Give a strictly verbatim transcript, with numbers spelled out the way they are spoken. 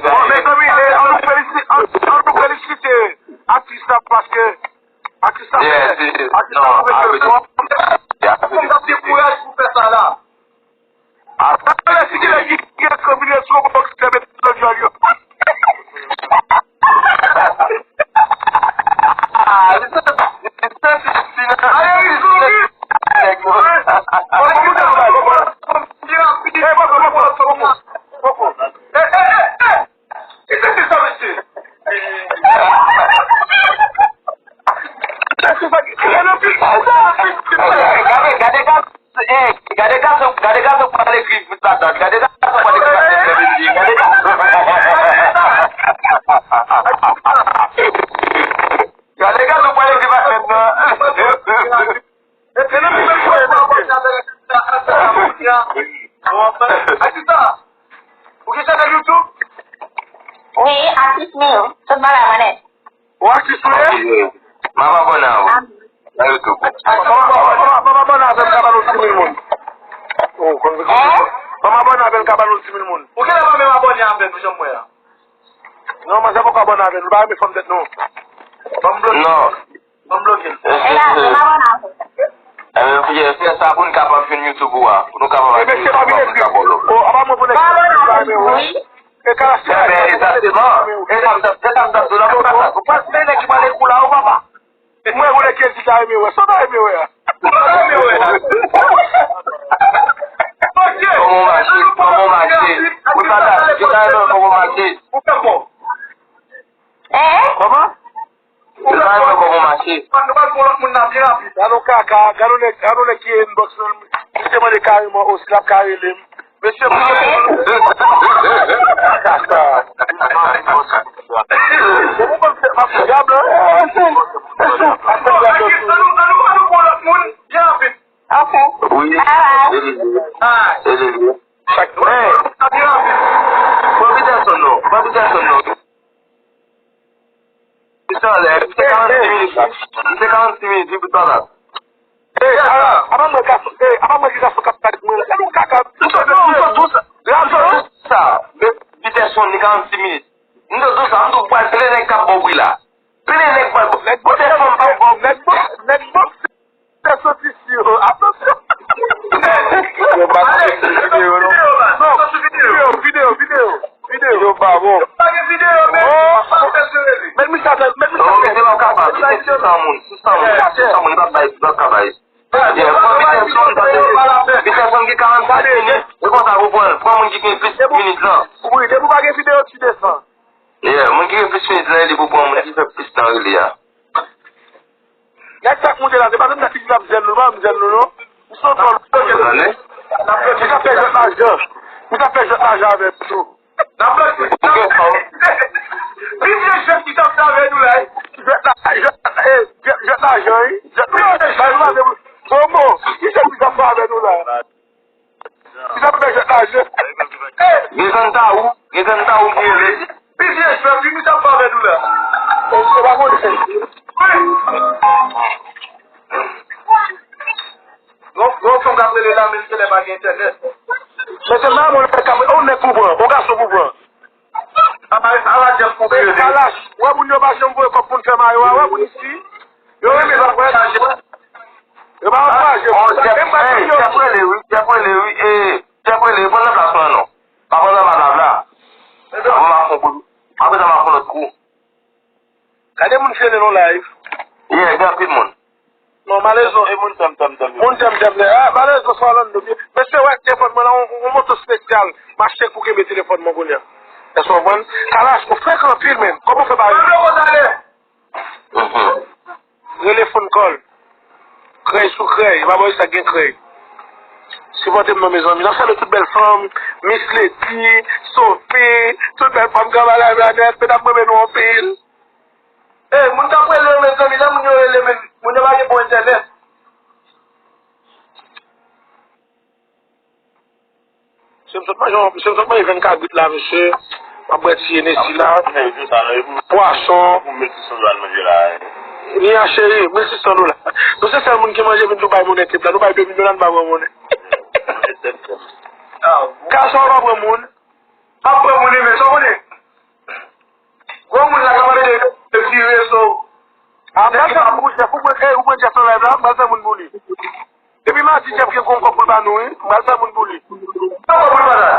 Bon, mezanmi, eh, ann nou felisite, ann, ann nou felisite atis la paske atis la fè, atis la pwofesè. Fòk nou ap gen kouraj pou fè sa la. Alè, si gen nèg ki gen konfidans sou yon bòksè, mete nan djòl yo. Gade, gade, gade, eh, gade gason, gade gason pral ekri vit ladan. Gade gason pral ekri vit ladan. Gade gason. Gade gason pral ekri vit ladan. Ou gen chanèl YouTube? Wi, atis mi yo. Sot bagay mwen nèt. Ou atis ou ye? M ap abòne a ou. Nan YouTube. Ban m abòne avè l, m ka ba nou dis mil moun. Ban m abòne avè l, m ka ba nou dis mil moun. Ou genlè pa menm abòne avè nou, jan m wè a. Non, manzè poko abòne avè nou, li pa renmen fanm tèt nou. Ban m bloke. Non. Ban m bloke l. Ebyen, fè sa pou n kapab jwenn YouTube ou a. Pou nou kapab jwenn YouTube ou a, pou n kapab. O, apa mwen pou nèg ki pa renmen wè. E ka se egzakteman. E sa m t ap, e sa m t ap di w la, pou sa. Ou panse se nèg ki pale kou la, ou papa? Mwen, ou nèg ki di ka renmen wè. Sa w ta renmen wè a? Kòman w mache? Kòman w mache? Ou pa ta, ou ta renmen kòman w mache? Ou fè bon. Kòman? Ou pa wè kòman w mache? Nou pral pran lòt moun nan byen rapid. Gad yon kaka, gad yon nèg, gad yon nèg ki inbox mwen. Misye mande kareman osi l ap ka rele m. Mesye, mesye. Kaka. Bon, mwen konn fè, m ap fè dyab la. Bon, ann nou, ann nou, ann nou pran lòt moun byen rapid. Wi. Bye bye. Bye. Pran Peterson non. Pran Peterson non. Misye anlè, misye karannsis minit, misye karannsis minit, li bout pa la. Ey, ala, apa mwen gason, ey, apa mwen ki gason k ap pale mwen la. Gade yon kaka. Misye, non, misye dous, misye dous sa. Men Peterson, li karannsis minit. M te dous sa, m tou pral plen nèg k ap ba w bri la. Plen nèg pral ba w. Peterson p ap ba w. Nèg bòksè, nèg bòksè. Fè soti si yo. Atansyon. Yo pa soti videyo, non. Non, videyo, videyo, videyo, videyo. Videyo pa bon. Yo pa gen videyo, men. Men misye fè, men misye fè. Non, men se pa kapab. Li fè sis san moun. Sis san moun. Sis san moun, li pa bay, li pa ka bay. Peterson, Peterson gen karannsis minit. E konsa, ou pran, pran moun ki gen plis minit lan. Wi, depi w pa gen videyo, ti desann. Yeah, moun ki gen plis minit lan, li pou pran moun ki fè plis tan rele a. Nèg sa k moute la, se pa menm nèg ki di l ap zen nou, li pa menm zen nou, non. Misye yon dwòl, misye ap fè jwèt lajan. Misye ap fè jwèt lajan avè nou. Pi vye jwèt ki t ap fè avè nou la, wi. Jwèt la, jwèt, eh, jwèt, jwèt lajan, wi. Jwèt lajan. Bon, bon, ki jwèt ki t ap fè avè nou la? Ki sa pou fè jwèt lajan? Gen zann ta ou, gen zann ta ou ki rele. Pi vye jwèt, wi, misye ap fè avè nou la. E, e pa konnen. Wi. Gon, gon fanm k ap rele la, men se lè pa gen entènèt. Men se maman, on nèg k ap, on nèg pou pran, on gason pou pran. Ala, ala, Jeff, pou peye. Kalash, wè moun yo pa janm voye kòb pou n fè mayo a, wè moun isi. Yo renmen sa, wè. Yo pa ankouraje. Oh, Jeff, hey, Jeff rele, wi, Jeff rele, wi. Eh, Jeff rele, pran nan plas mwen, non. Pa pran nan plas la. Apre m ap fè yon kou. Apre sa, m ap fè yon lòt kou. Gade moun ki rele nan live. Yeah, gen anpil moun. Non, malezon. E moun tèm, tèm, tèm. Moun tèm, tèm, tèm. Ah, malezon, sa w lan do byen. Mesye, wè, telefòn mwen lan, yon, yon moto espesyal. M achte pou kenbe telefòn mwen kounye a. Èske w konprann? Kalash, ou frekan anpil, menm. Kòman w fè pa rele? Mhm. Rele phone call. Krèy sou krèy. E pa bò sa gen krèy. Sipòte m non, mezanmi. N ap salye tout bèl fanm, Miss Lady, Sophie, tout bèl fanm k anba live la nèt. Medam, mwen renmen nou anpil. Ey, moun k ap rele yo, mezanmi, lè moun yo rele, men, moun yo pa gen bon entènèt. Se m sot manje, se m sot manje venn kabrit la, mesye. M ap bwè ti Hennessy la. Pwason. Ni a cheri, mil sis san dola. Nou se sèl moun ki manje vin nou bay monnen tip la. Nou bay de mil dola, nou pa pran monnen. Gason w pa pran moun. Pa pran moun, men sa w konnen. Gwo moun la ka pale de, de ti rezo. A, m pral fè moun pou Jeff, ou pran, ey, ou pran Jeff nan live la, m pral fè moun pou li. Depi m a di Jeff gen gwo kòb pou l ba nou, wi, m pral fè moun pou li. Sa w pral fè la?